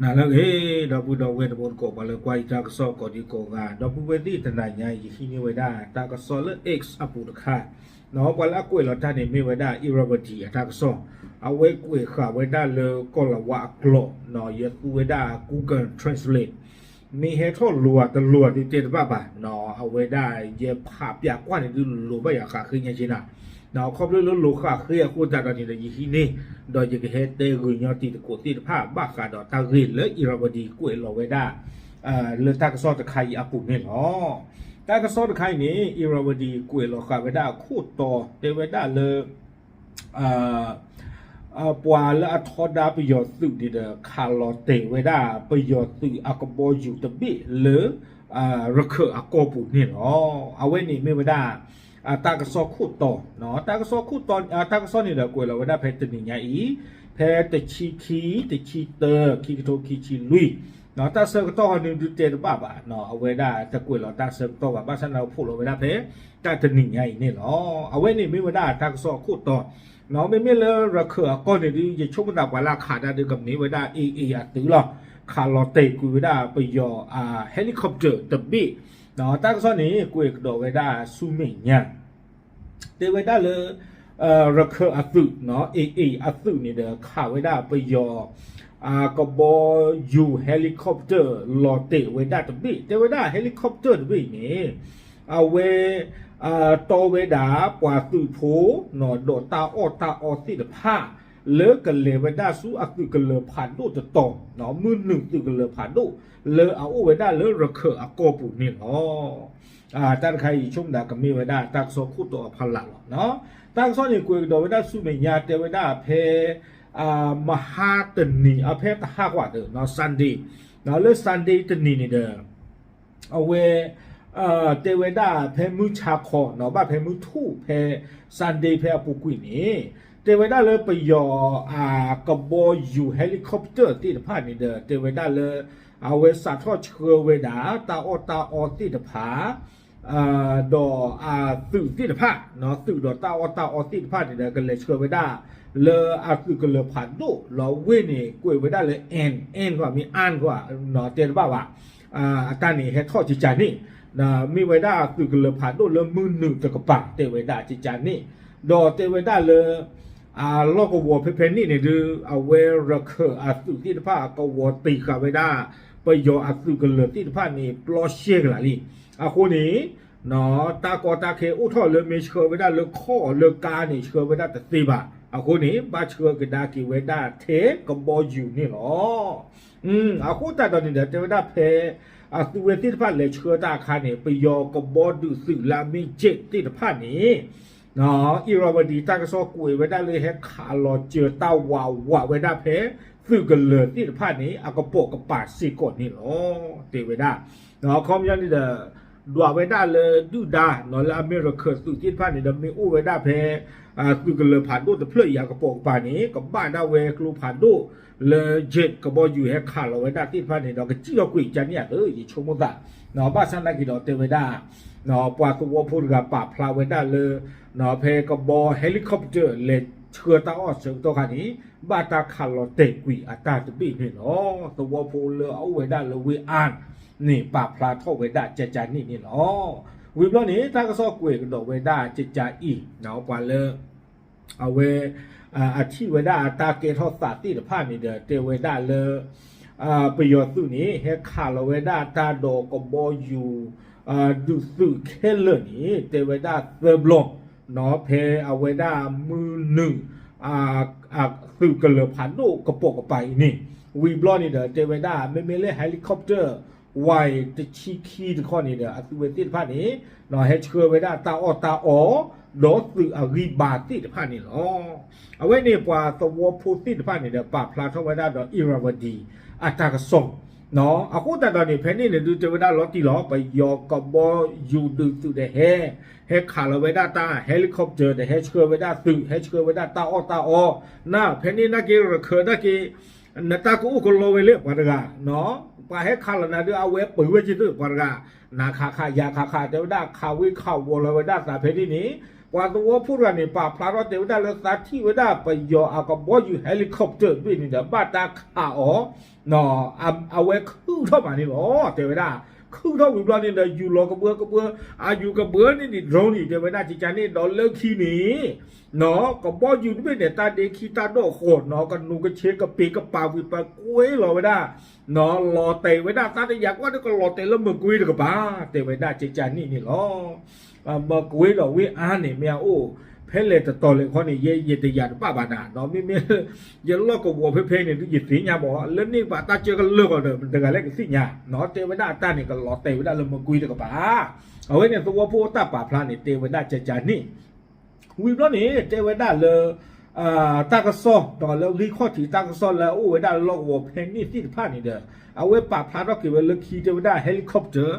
နၤလၢအဂ့ၤ ဒီပုၢ်ဒီဝဲၢ်တံၤသကိး ပှၤလၢကွၢ်ယတၢ်ကစီၣ်ကိးဒံကိးဂၤ, ဒီပုၢ်ဝဲၢ်သ့ၣ်တနၤညါအံၤ ယဟံးန့ၢ်ဝဲဒၣ်တၢ်ကစီၣ်လၢ X အပူၤတခါ, ပှၤလၢအကွဲးလီၤတၢ်န့ၣ်မ့ၢ်ဝဲဒၣ် Irrawaddy အတၢ်ကစီၣ်, အဝဲကွဲးဃာ်ဝဲဒၣ်လၢကီၢ်လၤဝါအကျိာ်, ယသူဝဲဒၣ် Google Translate မ့ၢ်ဟဲထီၣ်လိၤဧါတလိၤဧါဒုးတဲတဘၣ်ဘၣ်, အဝဲဒၣ်ယဖးပၠးကွၢ်န့ၣ်ဒုးလိၤဘၣ်ယၤဃးဃ့ညါက့နၤ, ခီဖျိလၢလိၤဃးဃ့အဃိသတးဒီးန့ၣ်ဒီး ယဟံးန့ၢ် ဒီးယကဟဲတဲဂုာ်ညီတံၤသကိးသ့ၣ်တဖၣ် ဘၣ်ဃးဒီးတၢ်ဂ့ၢ်လၢ Irrawaddy ကွဲးလီၤဝဲဒၣ် လၢတၢ်ကစီၣ်တခါအံၤအပူၤန့ၣ်လီၤ. တၢ်ကစီၣ်တခါအံၤန့ၣ် Irrawaddy ကွဲးလီၤဃာ်ဝဲဒၣ်အခိၣ်တီ တဲဝဲဒၣ်လၢ ပှၤလၢအထီဒါပယီၤသုးန့ၣ်ဒီး ခးလီၤတဲာ်ဝဲဒၣ်ပယီၤသုးအကဘီယူၤတဘ့ၣ်လၢ ရခၢၣ်အကီၢ်ပူၤန့ၣ်လီၤ. အဝဲန့ၣ်မ့ၢ်ဝဲဒၣ် တၢ်ကစီၣ်ခိၣ်တီ, တၢ်ကစီၣ်ခိၣ်တီ, တၢ်ကစီၣ်န့ၣ်ဒီးကွဲးလီၤဝဲဒၣ်ဖဲတနံၤညါအံၤ, ဖဲတဆံခံ, တဆံတၢ, ခံကထိခံဆံလွံၢ်, တၢ်ဆၢကတီၢ်ဟီန့ၣ်ဒုးတဲတဘၣ်ဘၣ်, အဝဲဒၣ်တကွဲးလီၤတၢ်ဆၢကတီၢ်ဘၣ်, ဘၣ်ဆၣ်န့ၣ်ဖိးလီၤဝဲဒၣ်ဖဲ တၢ်တနံၤညါအံၤန့ၣ်လီၤ. အဝဲန့ၣ်မ့ၢ်ဝဲဒၣ်တၢ်ကစီၣ်အခိၣ်တီ, မ့မ့ၢ်လၢရခၢၣ်အကီၢ်န့ၣ်ဒုး ယဆိကမိၣ်သးပှၤလၢအခးတၢ်ဒုးကမ့ၢ်ဝဲဒၣ် AA အသုးလီၤ. ခးလီၤတဲာ်ကွံာ်ဝဲဒၣ်ပယီၤ helicopter တဘ့ၣ်, တၢ်ကစီၣ်န့ၣ် ကွဲးကဒီးဝဲဒၣ်ဆူမဲာ်ညါ တဲဝဲဒၣ်လၢ ရခၢၣ်အသုး, AA အသုးန့ၣ်ဒီး ခးဝဲဒၣ်ပယီၤ ကဘီယူၤ helicopter လီၤတဲာ်ဝဲဒၣ်တဘ့ၣ်, တဲဝဲဒၣ် helicopter တဘ့ၣ်အံၤန့ၣ် အဝဲ တီဝဲဒၣ်ပှၤသုးဖိ ဒီးတၢ်အီၣ်တၢ်အီသ့ၣ်တဖၣ် လၢကလဲၤဝဲဒၣ်ဆူအသုးကလၢၤဖးဒိၣ်တတီၤ, မုၢ်နုာ်သုးကလၢၤဖးဒိၣ် လၢအအိၣ်ဝဲဒၣ်လၢရခၢၣ်အကီၢ်ပူၤန့ၣ်လီၤ. တၢ်တခါအံၤဆိကမိၣ်သးကမ့ၢ်ဝဲဒၣ်တၢ်ကစီၣ်ခိၣ်တီအဖီလာ်လီၤ. တၢ်ကစီၣ်န့ၣ်ကွဲးကဒီးဝဲဒၣ်ဆူမဲာ်ညါ တဲဝဲဒၣ်ဖဲ မဟါတနံၤ အဖဲတဟါကွၢ်ဒီး Sunday, လၢ Sunday တနံၤန့ၣ်ဒီး အဝဲ တဲဝဲဒၣ်ဖဲမုၢ်ဆါခီ ဘၣ်ဖဲမုၢ်ထူၣ်ဖဲ Sunday ဖဲအပူၤကွံာ်န့ၣ် တဲဝဲဒၣ်လၢပယီၤ ကဘီယူၤ helicopter သ့ၣ်တဖၣ်န့ၣ်ဒီး တဲဝဲဒၣ်လၢ အဝဲစးထီၣ်ဆှၢဝဲဒၣ် တၢ်အီၣ်တၢ်အီသ့ၣ်တဖၣ် ဒီးအသုးသ့ၣ်တဖၣ်, သုးဒီးတၢ်အီၣ်တၢ်အီသ့ၣ်တဖၣ်န့ၣ်ဒီး ကလဲၤဆှၢဝဲဒၣ် လၢအသုးကလၢၤဖးဒိၣ်လီၤ. ဝ့ၢ်န့ၣ် ကွဲးဝဲဒၣ်လၢ N, N ကွၢ် မ့ၢ် An ကွၢ် တဲတဘၣ်ဘၣ်, အတၢ်န့ၣ်ဟဲထီၣ်ကကန့ၣ်, မ့ၢ်ဝဲဒၣ်သုးကလၢၤဖးဒိၣ်လၢမုၢ်နုာ်တကပၤ တဲဝဲဒၣ်ကကန့ၣ်, ဒီးတဲဝဲဒၣ်လၢ အလီၢ်ကဝီၤဖဲဖဲန့ၣ်န့ၣ်ဒုး အဝဲရခၢၣ်အသုးသ့ၣ်တဖၣ် ကဝီၤတ့ၢ်ဃာ်ဝဲဒၣ် ပယီၤအသုးကလၢၤသ့ၣ်တဖၣ်န့ၣ် ပျီရှဲကလာ်လံ. အဃိန့ၣ် တၢ်ကီတၢ်ခဲအိၣ်ထီၣ်လၢမ့ၢ်ဆှၢဝဲဒၣ်လၢခီၣ်လၢကါန့ၣ် ဆှၢဝဲဒၣ်တသ့ဘၣ်. အဃိန့ၣ် ဘၣ်ဆှၢကဒါက့ၤဝဲဒၣ်ထဲကဘီယူၤန့ၣ်လီၤ. အဃိသတးဒီးန့ၣ်ဒီး တဲဝဲဒၣ်ဖဲ အသုဝဲသ့ၣ်တဖၣ်လဲၤဆှၢတၢ်အခါန့ၣ် ပယီၤကဘီဒုးသုးလၢအမ့ၢ် jet သ့ၣ်တဖၣ်န့ၣ် Irrawaddy တၢ်ကစီၣ်ကွဲးဝဲဒၣ်လၢဟဲခးလီၤစၢၤတၢ်ဝးဝးဝဲဒၣ်ဖဲ သုးကလၢၤသ့ၣ်တဖၣ်န့ၣ် အကပိာ်ကပၤစ့ၢ်ကီးန့ၣ်လီၤ. တဲဝဲဒၣ် ခီပညီန့ၣ်ဒီး ဒွးဝဲဒၣ်လၢဒုၣ်ဒါ လၢအမ့ၢ်ရခၢၣ်သုးသ့ၣ်တဖၣ်န့ၣ်ဒီး မ့ၢ်အိၣ်ဝဲဒၣ်ဖဲ သုးကလၢၤဖးဒိၣ်တဖျၢၣ်အံၤအကပိာ်ကပၤန့ၣ် ကဘၣ်ဒၣ်ဝဲကျိဖးဒိၣ်လၢ jet ကဘီယူၤဟဲခးလီၤဝဲဒၣ်သ့ၣ်တဖၣ်န့ၣ်ဒီး ကစံၣ်ထီၣ်ကွံာ်ကန့ၣ်ဧါသ့ ယဆိကမိၣ်သး, ဘၣ်ဆၣ်နာ်က့ဒီးတဲဝဲဒၣ် ပှၤသဝီဖိတဂၤပာ်ဖျါဝဲဒၣ်လၢ ဖဲကဘီ helicopter လဲၤဆှၢတၢ်အီၣ်ဆၢကတီၢ်ခါန့ၣ် ဘၣ်တၢ်ခးလီၤတဲာ်ကွံာ်အတၢ်တဘ့ၣ်န့ၣ်လီၤ. သဝီဖိလၢအအိၣ်ဝဲဒၣ်လၢဝ့ၢ်အါန့ၣ် ပာ်ဖျါထီၣ်ဝဲဒၣ်ကကန့ၣ်န့ၣ်လီၤ. ဝံၤဘျီန့ၣ် တၢ်ကစီၣ်ကွဲးကဒီးဝဲဒၣ်ကကအံၤ ပှၤလၢ အဝဲ အထံၣ်ဝဲဒၣ်အတၢ်ကဲထီၣ်သးသ့ၣ်တဖၣ်န့ၣ်ဒီး တဲဝဲဒၣ်လၢ ပယီၤသုးန့ၣ် ဟဲခးလီၤဝဲဒၣ်တၢ်ဒီးကဘီယူၤ ဒုးသုးခဲလၢာ်န့ၣ် တဲဝဲဒၣ်သၢဘျီ ဖဲအဝဲဒၣ်မုၢ်နုာ် သုးကလၢၤဖးဒိၣ်ကပိာ်ကပၤအံၤန့ၣ် ဝံၤဘျီန့ၣ်ဒီး တဲဝဲဒၣ် မ့မ့ၢ်လၢ helicopter ဝဲတဆံခံတခီန့ၣ်ဒီး အသုဝဲသ့ၣ်တဖၣ်န့ၣ် ဟဲဆှၢဝဲဒၣ်တၢ်အီၣ်တၢ်အီ ဒီးသုးအဂံၢ်ဘါသ့ၣ်တဖၣ်န့ၣ်လီၤ. အဝဲန့ၣ်ပှၤသဝီဖိသ့ၣ်တဖၣ်န့ၣ်ဒီး ပာ်ဖျါထီၣ်ဝဲဒၣ်ဒီး Irrawaddy အတၢ်ကစီၣ် အဃိသတးဒီးန့ၣ် ဖဲန့ၣ်န့ၣ်ဒုးတဲဝဲဒၣ်လီၤတံၢ်လီၤ ပယီၤကဘီယူၤဒုးသုးဒီးဟဲ ဟဲခးလီၤဝဲဒၣ်တၢ် helicopter ဒီးဟဲဆှၢဝဲဒၣ်သုး ဟဲဆှၢဝဲဒၣ်တၢ်အီၣ်တၢ်အီ နဖဲန့ၣ်နာ်က့ ရခၢၣ်နာ်က့ နတၢ်ကအိၣ်ကလီဝဲလၢပှၤတဂၤ ပှၤဟဲခးလီၤနၤဒုး အဝဲပၢၤဝဲက့ၤသုးပှၤတဂၤ နခးခးယၤခးခး တဲဝဲဒၣ်ခးဝ့ခးဝီၤလီၤဝဲဒၣ်သးဖဲန့ၣ်န့ၣ် ပှၤသဝီဖိတဂၤန့ၣ် ပာ်ဖျါထီၣ်တဲဝဲဒၣ်လၢသးထံၣ်ဝဲဒၣ်ပယီၤအကဘီယူၤ helicopter တဘ့ၣ်န့ၣ်ဒီး ဘၣ်တၢ်ခးအီၤ အဝဲခုၣ်ထီၣ်မးန့ၣ်လီၤ. တဲဝဲဒၣ် ခုၣ်ထီၣ်ဝံၤဘျီန့ၣ်ဒီး ယူၤလီၤကဘၢကဘၢ အယူၤကဘၢန့ၣ်န့ၣ် drone န့ၣ် တဲဝဲဒၣ်ကကန့ၣ် ဒီးလၢခံန့ၣ် နီၢ် ကဘီယူၤတဘ့ၣ်န့ၣ် တၢ်ဒ့ခံတၢ်ဒိၣ်ဃီ နီၢ် ကနူၤကဆ့ကပ့ၤကပၤဝံၤ ပကွ့လီၤဝဲဒၣ် နီၢ် လီၤတဲာ်ဝဲဒၣ် သးတယာ်ကွၢ်ဒီးကလီၤတဲာ်လၢမကွ့တကပၤ တဲဝဲဒၣ်ကကန့ၣ်န့ၣ်လီၤ. မကွ့ဒီးဝ့ၢ်အါန့ၣ် မ့ၢ်အအိၣ် ဖဲလဲၣ်တတီၤလဲၣ်ခီန့ၣ် ယဲယတယာ်တဘၣ်ဘၣ်နၤ နီၢ် မ့မ့ၢ် ယလီၢ်ကဝီၤဖဲဖဲန့ၣ် ယသ့ၣ်ညါဘၣ် လၢန့ၣ်ဘၣ်တၢ်ကၢကလၢာ်ဂီၤဒီး တဂၤလၢကသ့ၣ်ညါ နီၢ် တဲဝဲဒၣ်အတၢ်န့ၣ် ကလီၤတဲာ်ဝဲဒၣ်လၢမကွ့တကပၤ အဝဲန့ၣ်သဝီဖိတၢ်ပာ်ဖျါန့ၣ် တဲဝဲဒၣ်ကကန့ၣ် ဝံၤဘျီန့ၣ် တဲဝဲဒၣ်လၢ တၢ်ကစီၣ် ဒီးလၢဂံၢ်ခီၣ်ထံးတၢ်ကစီၣ်လၢအအိၣ်ဝဲဒၣ်လၢလီၢ်ကဝီၤဖဲန့ၣ်သ့ၣ်တဖၣ်န့ၣ်ဒီး အဝဲပာ်ဖျါထီၣ်က့ၤဝဲလၢခံ တဲဝဲဒၣ် helicopter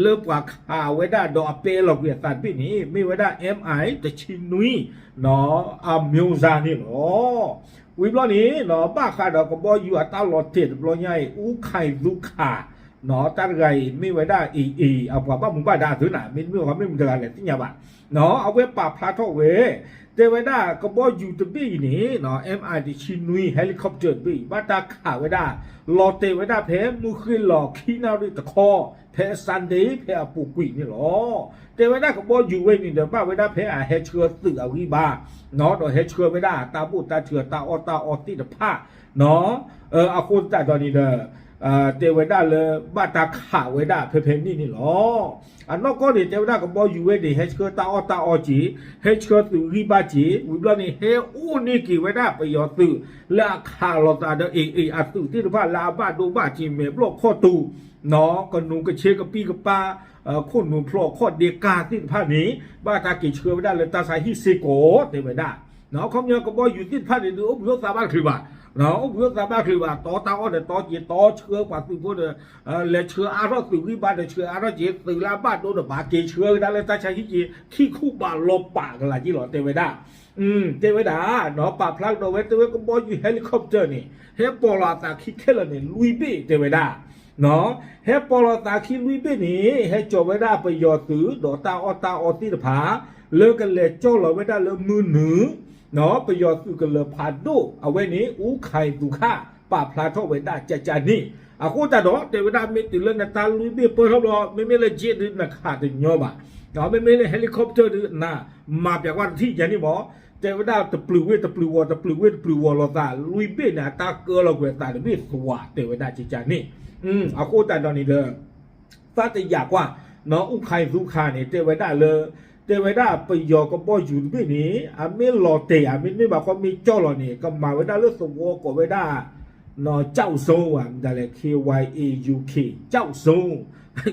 လၢပှၤခးဝဲဒၣ်ဒီးအပဲလီၤကွံာ်အသးတဘ့ၣ်န့ၣ် မ့ၢ်ဝဲဒၣ် M I တဆံနွံ နီၢ် အမျိုးအစား န့ၣ်လီၤ. ဝံၤဘျီန့ၣ် နီၢ် ဘၣ်ဃးဒီးကဘီယူၤအတၢ်လီၤတဲာ်တဘျီညါအံၤ အူခၢၣ်သူခး နီၢ် တၢ်တဂၤအံၤ မ့ၢ်ဝဲဒၣ် AA အပှၤဘၣ်မူဘၣ်ဒါအသုးနၤ မ့တမ့ၢ်ဃီမ့ၢ်မတၤတဂၤလဲၣ်သ့ၣ်ညါဘၣ် နီၢ် အဝဲပာ်ဖျါထီၣ်ဝဲ တဲဝဲဒၣ်ကဘီယူၤတဘ့ၣ်အံၤန့ၣ် နီၢ် M I တဆံနွံ helicopter တဘ့ၣ်အံၤ ဘၣ်တၢ်ခးဝဲဒၣ် လီၤတဲာ်ဝဲဒၣ်ဖဲမုၢ်ဃ့ၢ်လီၤခံနၣ်ရံၣ်တခီ ဖဲ Sunday ဖဲအပူၤကွံာ်န့ၣ်လီၤ. တဲဝဲဒၣ်ကဘီယူၤဝဲအံၤန့ၣ်ဒီး ဘၣ်ဝဲဒၣ်ဖဲအဟဲဆှၢသုးအဂံၢ်ဘါ နီၢ် ဒီးဟဲဆှၢဝဲဒၣ်တၢ်ဘူၣ်တၢ်စၢၤတၢ်အီၣ်တၢ်အီသ့ၣ်တဖၣ် နီၢ် အဃိသတးဒီးန့ၣ်ဒီး တဲဝဲဒၣ်လၢ ဘၣ်တၢ်ခးဝဲဒၣ်ဖဲဖဲန့ၣ်န့ၣ်လီၤ. အနီၢ်ကီၢ်န့ၣ် တဲဝဲဒၣ်ကဘီယူၤဝဲန့ၣ် ဟဲဆှၢတၢ်အီၣ်တၢ်အီက့ၤ ဟဲဆှၢသုးဂံၢ်ဘါက့ၤ ဝံၤဘျီန့ၣ် ဟဲအိၣ်န့ၢ်က့ၤဝဲဒၣ်ပယီၤသုး လၢအခးလိာ်သးဒီး AA အသုးသ့ၣ်တဖၣ်လၢအဘၣ်ဒိဘၣ်ထံးမဲာ်ဘျီၣ်ခီၣ်တူာ် နီၢ် ကနူၤကဆ့ကပံၢ်ကပၤ ခိၣ်နူာ်ဖျိးခီၣ်ဒ့ကါသ့ၣ်တဖၣ်န့ၣ် ဘၣ်တၢ်က့ၤဆှၢဝဲဒၣ်လၢတၢ်ဆါဟံၣ်စ့ၢ်ကီး တဲဝဲဒၣ် နီၢ် အခီပညီကဘီယူၤသ့ၣ်တဖၣ်န့ၣ်ဒုး အိၣ်ဘှံးအိၣ်သါဘၣ်တချုးဘၣ် နီၢ် အိၣ်ဘှံးအိၣ်သါဘၣ်တချုးဘၣ် တီတၢ်အီၣ်ဒီးတီက့ၤ တီဆှၢပှၤသုးဖိဒီး လဲၤဆှၢအါထီၣ်သုးဂံၢ်ဘါဒီးဆှၢအါထီၣ်က့ၤ သုးလၢအဘၣ်ဒိဒီးဘၣ်က့ၤဆှၢကဒါလၢတၢ်ဆါဟံၣ်က့ၤ ခံခူဘၣ်လီၤပာ်ကလာ်က့ၤလီၤ တဲဝဲဒၣ် တဲဝဲဒၣ် နီၢ် ပာ်ဖျါကဒီးဝဲ တဲဝဲကဘီယူၤ helicopter န့ၣ် ဟဲပိာ်လီၤအသးခံခဲလၢာ်န့ၣ် လွံၢ်ဘ့ၣ် တဲဝဲဒၣ် နီၢ် ဟဲပိာ်လီၤသးခံလွံၢ်ဘ့ၣ်န့ၣ် ဟဲကၠီၤဝဲဒၣ်ပယီၤသုးဒီးတၢ်အီၣ်တၢ်အီသ့ၣ်တဖၣ် လၢကလဲၤကၠီၣ်လီၤဝဲဒၣ်လၢမုၢ်နုာ် နီၢ် ပယီၤသုးကလၢၤဖးဒိၣ် အဝဲန့ၣ် အူခၢၣ်သူခး ပာ်ဖျါထီၣ်ဝဲဒၣ်ကကန့ၣ် အဃိသတးဒီး တဲဝဲဒၣ်မ့ၢ်တုၤလၢနတၢ်လွံၢ်ဘ့ၣ်ပၢၢ်ထီၣ်ဘျီ မ့မ့ၢ်လၢ jet ဒုးနခးတညီဘၣ် မ့မ့ၢ်လၢ helicopter ဒုးနမၤပျးကွၢ်တထံၣ်ယၤန့ၣ်မး တဲဝဲဒၣ်တပျုာ်ဝ့ၢ်တပျုာ်ဝီၤ တပျုာ်ဝ့ၢ်တပျုာ်ဝီၤလိာ်သး လွံၢ်ဘ့ၣ်န့ၣ် အတၢ်ကၢလီၤကွံာ်အသးတဘ့ၣ်သွး တဲဝဲဒၣ်ကကန့ၣ် အဃိသတးဒီးန့ၣ်ဒီး သးတယာ်ကွၢ် နီၢ် အူခၢၣ်သူခးန့ၣ် တဲဝဲဒၣ်လၢ တဲဝဲဒၣ်ပယီၤကဘီယူၤတဘ့ၣ်န့ၣ် အမ့ၢ်လီၤတဲာ် အမ့ၢ်မ့ၢ်ဘၣ်ခီမ့ၢ်ကၠီၣ်လီၤန့ၣ် ကမၤဝဲဒၣ်လၢသဝီကိးဝဲဒၣ် နီၢ် ကၠီၣ်စိ ဝဲဒၣ်လဲၣ် K Y A U K ကၠီၣ်စိ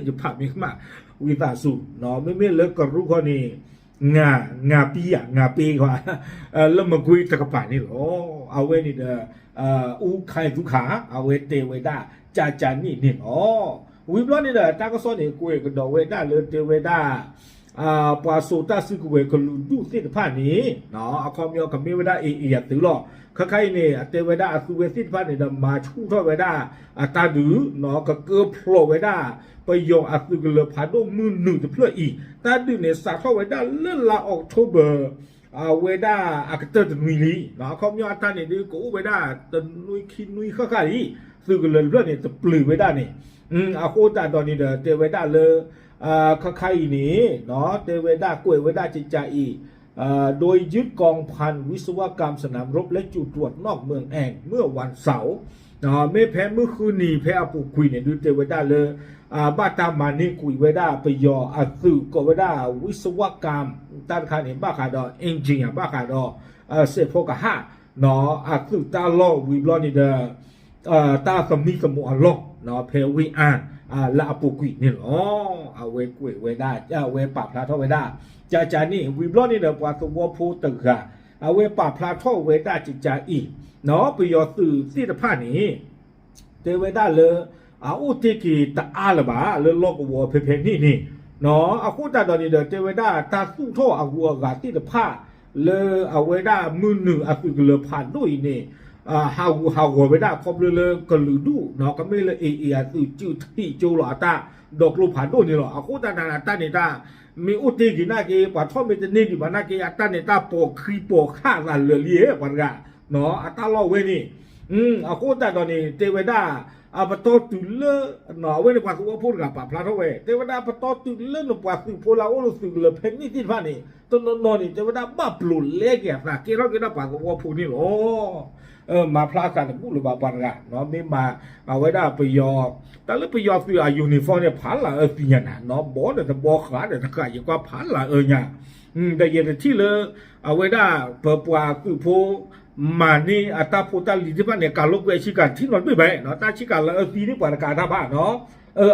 ယဖးမ့ၢ်ကမၣ် ဝံသးစူၤ နီၢ် မ့မ့ၢ်လၢကရူၢ်ခီန့ၣ် ငါ ငါပံယၤ ငါပ့ခွါ လၢမကွ့တကပၤန့ၣ်လီၤ. အဝဲန့ၣ်ဒီး အူခၢၣ်သူခး အဝဲတဲဝဲဒၣ် ကကန့ၣ်န့ၣ်လီၤ. ဝံၤဘျီန့ၣ်ဒီး တၢ်ကစီၣ်န့ၣ် ကွဲးကဒီးဝဲဒၣ်လၢတဲဝဲဒၣ် ပှၤစိာ်တၢ်စုကဝဲၤကလုာ်ဒူၣ်သ့ၣ်တဖၣ်န့ၣ် အခီပညီကမ့ၢ်ဝဲဒၣ် AA အသုးလီၤ. ခဲခါအံၤန့ၣ် အတဲဝဲဒၣ်အသုဝဲသ့ၣ်တဖၣ်န့ၣ်ဒီး မၤဆူၣ်ထီၣ်ဝဲဒၣ်အတၢ်ဒုး နီၢ် ကကၢဖျိးဝဲဒၣ် ပယီၤအသုးကလၢၤဖးဒိၣ်မုၢ်နုာ်တဖျၢၣ်အံၤ တၢ်ဒုးန့ၣ် စးထီၣ်ဝဲဒၣ်လၢလါ October အဝဲဒၣ်အကတၢၢ်တနွံလံ. အခီပညီအတၢ်န့ၣ်ဒုး ကအိၣ်ဝဲဒၣ်တနွံခံနွံဃၣ်ဃၣ်လံ. သုးကလၢၤတဖျၢၣ်န့ၣ် တပျုာ်ဝဲဒၣ်န့ၣ် အဃိသတးဒီးန့ၣ်ဒီး တဲဝဲဒၣ်လၢ ခဲခါအံၤန့ၣ် တဲဝဲဒၣ်ကွဲးဝဲဒၣ်ကကအံၤ โดยยึดกองพันวิศวกรรมสนามรบและจุดตรวจนอกเมืองแอ่งเมื่อวันเสาร์ မ့ၢ်ဖဲမုၢ်ဃုနံၤဖဲအပူၤကွံာ်န့ၣ် ဒုးတဲဝဲဒၣ်လၢ ဘၣ်တၢ်မၤန့ၢ်ကွံာ်ဝဲဒၣ်ပယီၤအသုးကိးဝဲဒၣ် ဝံစဝကၢမ် တၢ်တခါန့ၣ် ဘၣ်ဃးဒီး engine ဘၣ်ဃးဒီး စဲးဖီကဟၣ် အသုးတၢ်လီၢ်ဝံၤဘျီန့ၣ်ဒီး တၢ်သမံသမိးအလီၢ် ဖဲဝ့ၢ်အါ လၢအပူၤကွံာ်န့ၣ်လီၤ. အဝဲကွဲးဝဲဒၣ် အဝဲပာ်ဖျါထီၣ်ဝဲဒၣ် ကကန့ၣ် ဝံၤဘျီန့ၣ်ဒီး ပှၤသဝီဖိတဂၤ အဝဲပာ်ဖျါထီၣ်ဝဲဒၣ်ကကအံၤ ပယီၤသုးသ့ၣ်တဖၣ်န့ၣ် တဲဝဲဒၣ်လၢ အအိၣ်တ့ၢ်က့ၤတအါလၢၤဘၣ် လၢလီၢ်ကဝီၤဖဲဖဲန့ၣ်န့ၣ် အဃိသတးဒီးန့ၣ်ဒီး တဲဝဲဒၣ်တၢ်သူၣ်ထီၣ်အဂုၤအဂၤသ့ၣ်တဖၣ် လၢအဝဲဒၣ်မုၢ်နုာ်အသုးကလၢၤဖးဒိၣ်အံၤန့ၣ် ဟးဂူာ်ဟးဂီၤဝဲဒၣ်ခီဖျိလၢကလုာ်ဒူၣ် ကမ့ၢ်လၢ AA အသုးစုၣ်ထံၣ်ကၠိလီၤအတၢ်ဒီးကျိဖးဒိၣ်န့ၣ်လီၤ. အဃိသတးဒီးတၢ်န့ၣ်တၢ် မ့ၢ်အိၣ်တ့ၢ်က့ၤနာ်က့ ပှၤထီၣ်မ့ၢ်တန့ၢ်ဒံးဘၣ်နာ်က့ အတၢ်န့ၣ်တၢ်ပိာ်ခံပိာ်ဃာ်သးလၢာ်လံ ပှၤတဂၤ, အတၢ်လီၢ်ဝဲန့ၣ်, အဃိသတးဒီးန့ၣ် တဲဝဲဒၣ် အပတီၢ်တုၤလၢ အဝဲန့ၣ်ပှၤသဝီဖိတဂၤပာ်ဖျါထီၣ်ဝဲ တဲဝဲဒၣ်ပတီၢ်တုၤလၢနပှၤသုးဖိလၢအအိၣ်လၢသုးကလၢၤဖဲန့ၣ်သ့ၣ်တဖၣ်န့ၣ် တနီၤနီၤန့ၣ် တဲဝဲဒၣ်ဘၣ်ပျိာ်လဲက့ၤအသး ကဲထီၣ်က့ၤဒၣ်ပှၤသဝီဖိန့ၣ်လီၤ. မၤဖျါအသးတဘူၣ်လၢၤဘၣ်ပှၤတဂၤ, မ့ၢ်မၤ အဝဲဒၣ်ပယီၤ တၢ်လၢပယီၤသုးအ uniform န့ၣ် ဖးလၢအၢသံညါနၤ, ဘီဒီးတဘီဃးဒီးတဃး ယကွၢ်ဖးလၢအၢညါ, ဒီးယတထံၣ်လၢ အဝဲဒၣ်ပပှၤသုးဖိ မၤန့ၢ်အတၢ်ဖိတၢ်လံၤသ့ၣ်တဖၣ်န့ၣ် ကၤလိာ်ကွဲအဆံးကၤ တထံၣ်နီတဘ့ၣ်ဘၣ်, တၢ်ဆံးကၤလၢအၢသံန့ၣ် ပှၤတကးတၢ်ဘၣ်နီၤ,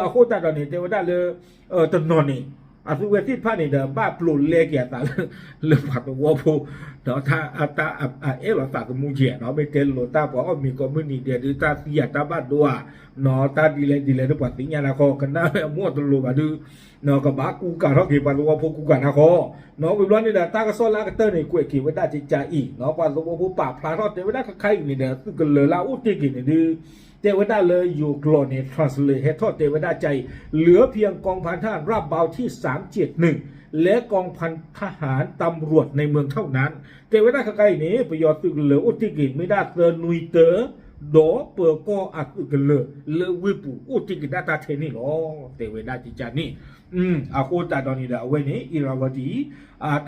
အဃိသတးဒီးန့ၣ် တဲဝဲဒၣ်လၢ တနီၤန့ၣ် အသုဝဲသ့ၣ်တဖၣ်န့ၣ်ဒီး ဘၣ်ပျိာ်လဲက့ၤအသးလၢ လၢပှၤသဝီဖိ ဒီးတၢ်အအဲၣ်လီၤသးသမူကဲနီၤ, မ့ၢ်တဲလိာ်တၢ်ပှၤအီၣ်မ့ၤကိးမုၢ်နံၤဒဲးဒုး တၢ်သံဧါတၢ်ဘၣ်ဒိဧါ, တၢ်ဒ်လဲၣ်ဒ်လဲၣ်ဒုး ပှၤသ့ၣ်ညါနၤခီ ကနၣ်ဝဲအမိၢ်တလိၤဘၣ်ဒုး ကဘၣ်ကူကၤထီၣ်က့ၤ ပှၤသဝီဖိကူကၤနၤခီ, ဝံၤဘျီန့ၣ်ဒီး တၢ်ကစီၣ်လၢအကတၢၢ်န့ၣ် ကွဲးက့ၤဝဲဒၣ်ကကါအံၤ, ပှၤသဝီဖိပာ်ဖျါထီၣ်တဲဝဲဒၣ်ခါခါအံၤန့ၣ်ဒီး သုးကလၢၤလၢအအိၣ်တ့ၢ်က့ၤန့ၣ်ဒုး တဲဝဲဒၣ်လၢယိၤကျိာ်န့ၣ် translate ဟဲထီၣ်တဲဝဲဒၣ်ကါအံၤ, เหลือเพียงกองพันทหารราบเบาที่สามเจ็ดหนึ่ง และกองพันทหารตำรวจในเมืองเท่านั้น တဲဝဲဒၣ်ခါခါအံၤန့ၣ် ပယီၤသုးကလၢၤအိၣ်တ့ၢ်က့ၤ မ့ၢ်ဒၣ်သၢနွံတၢ ဒီးပၢၤကီၢ်အသုးကလၢၤလၢဝ့ၢ်ပူၤအိၣ်တ့ၢ်က့ၤဒၣ်တၢ်ထဲန့ၣ်လီၤ. တဲဝဲဒၣ်ကကါန့ၣ်, အဃိသတးဒီးန့ၣ်ဒီး အဝဲန့ၣ် Irrawaddy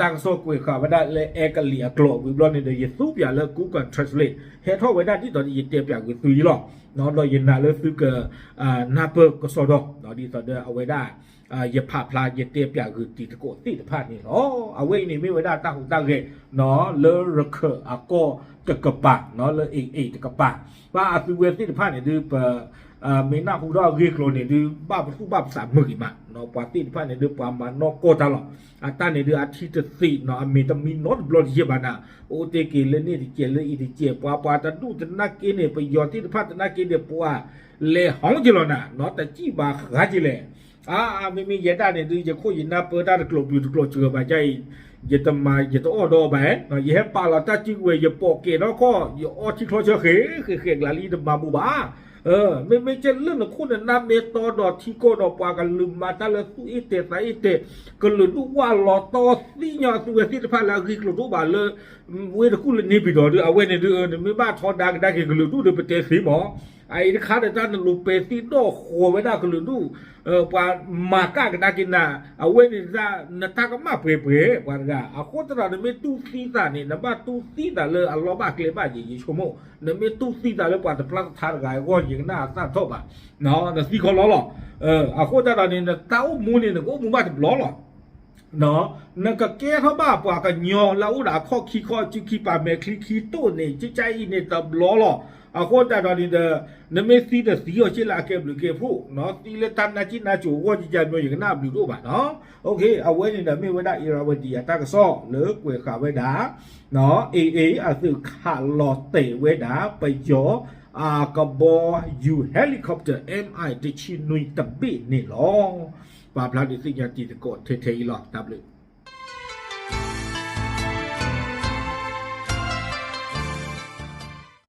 တၢ်ကစီၣ်ကွဲးဃာ်ဝဲဒၣ်လၢအဲကလံးအကျိာ် ဝံၤဘျီန့ၣ်ဒီး ယသူပၠးလၢ Google Translate ဟဲထီၣ်ဝဲဒၣ်ဒ်သိးဒီး ယတဲပၠးကွံာ်သုအံၤလီၤ. ဒီးယနာ်လၢသုက နၢ်ပၢၢ်ကစီဒီ ဒ်သိးဒီးအဝဲဒၣ် ယဖးဖျါ ယတဲပၠးဂုာ်တံၤသကိးသ့ၣ်တဖၣ်န့ၣ်လီၤ. အဝဲအံၤန့ၣ်မ့ၢ်ဝဲဒၣ်တၢ်ဟူးတၢ်ဂဲၤ လၢရခၢၣ်အကီၢ်တကပၤ လၢ AA တကပၤ, ဘၣ်အသုဝဲသ့ၣ်တဖၣ်န့ၣ်ဒုး ပ မ့ၢ်နၢ်ဟူထီၣ်အဂ့ၢ်အကျိၤန့ၣ်ဒုး ဘၣ်ပသူၣ်ဘၣ်ပသးမုာ်ဂ့ၤမး, ပှၤသ့ၣ်တဖၣ်န့ၣ်ဒုး ပှၤမၤနီၢ်ကီၢ်တၢ်လီၤ. အတၢ်န့ၣ်ဒုး အထံတသ့ၣ်နီၤ အမ့ၢ်တမံနီတဘျီတယဲၢ်ဘၣ်နၤ, အိၣ်တ့ၢ်က့ၤလၢန့ၣ်တကဲးလၢအံၤတကဲး ပှၤပှၤတဒူၣ်သနာ်က့န့ၣ် ပယီၤသ့ၣ်တဖၣ်သနာ်က့န့ၣ် ပှၤလဲၤဟီက့ၤလီၤနၤ နီတစံၣ်ဘၣ်ဃးက့ၤလဲၣ်. အါ မ့မ့ၢ်ယဲဒၣ်န့ၣ်ဒုး ယခိၣ်ယနၢ်ပၢတၢ်တကျိၤပျုၤတကျိၤစှၤဘၣ်ဒ်အံၤ, ယတမၤယတအီၣ်ဒီးဘၣ်, ယဟဲပာ်လီၤတၢ်စုကဝဲၤ ယပိာ်ကဲၤထီၣ်ခီၣ် ယအီထံချီဆၢဃဲးဃဲးကျါလံ ယတမၤဘူးဘၣ်. မ့မ့ၢ်ကဲလၢနခိၣ်နနၢ်မ့ၢ်တီဒီးထံကီၢ်ဒီးပှၤကလုာ်မၤတၢ်လၢသူၣ်အ့ၣ်တဲာ်သးအ့ၣ်တဲာ် ကလုာ်ဒူၣ်ဝၢ်လီၤတီသံညီအသုဝဲသ့ၣ်တဖၣ်လၢအဂ့ၢ်ကျိၤတအိၣ်ဘၣ်လၢ ဝ့ၢ်တကူၣ်လၢန့ၣ်ပံၤဒီးဒုး အဝဲန့ၣ်ဒုး နမ့ၢ်ဘၣ်ထီဒါကဒါက့ၤကလုာ်ဒူၣ်ဒီးပတဲသ့မး, အအံၤတခါဒီးတၢ်နလိၤပဲာ်သံဒီၣ်ဃီၤဝဲဒၣ်ကလုာ်ဒူၣ် ပှၤမၤကၣ်ကဒါက့ၤနၤ, အဝဲန့ၣ်ဒၣ် နတၢ်ကမၣ်ပှဲၤပှဲၤ ပှၤတဂၤ, အဃိသတးဒီးနမ့ၢ်တူၢ်သံသးန့ၣ် နဘၣ်တူၢ်သံသးလၢအလီၢ်ဘၣ်ကျဲဘၣ်ယံၤ ယဆိကမိၣ်, နမ့ၢ်တူၢ်သံသးလၢပှၤတဖျါတထါတဂၤအဂီၢ် ယကနၣ်အသၣ်ထီၣ်ဘၣ်, နသံခီလီၤလီၤ. အဃိသတးဒီးန့ၣ် နတၢ်အိၣ်မူန့ၣ် နကအိၣ်မူဘၣ်တဘျီလီၤ. နကကဲထီၣ်ဘၣ်ပှၤကညီလၢအအိၣ်ဒီးအခီၣ်ခံခီၣ် စုခံပာ်မဲာ်ချံခံတိၢ်န့ၣ် ကကအံၤန့ၣ်တဘျီလီၤ. အဃိသတးဒီးန့ၣ်ဒီး နမ့ၢ်သံဒီးသံအီၤက့လၢအကဲဘျုးကဲဖှိၣ်, သံလၢတၢ်နါက့နါစိၤအဂီၢ် ယကမီၤ ယကနၣ်အဘျုးတအိၣ်ဘၣ်နီၤ. အဝဲန့ၣ်ဒီးမ့ၢ်ဝဲဒၣ် Irrawaddy အတၢ်ကစီၣ်လၢကွဲးဃာ်ဝဲဒၣ် AA အသုးခးလီၤတဲာ်ဝဲဒၣ် ပယီၤ အကဘီယူၤ helicopter MI တဆံနွံတဘ့ၣ်န့ၣ်လီၤ. ပာ်ဖျါဒုးသ့ၣ်ညါတံၤသကိးထဲထဲအံၤလီၤ. တၢ်ဘျုး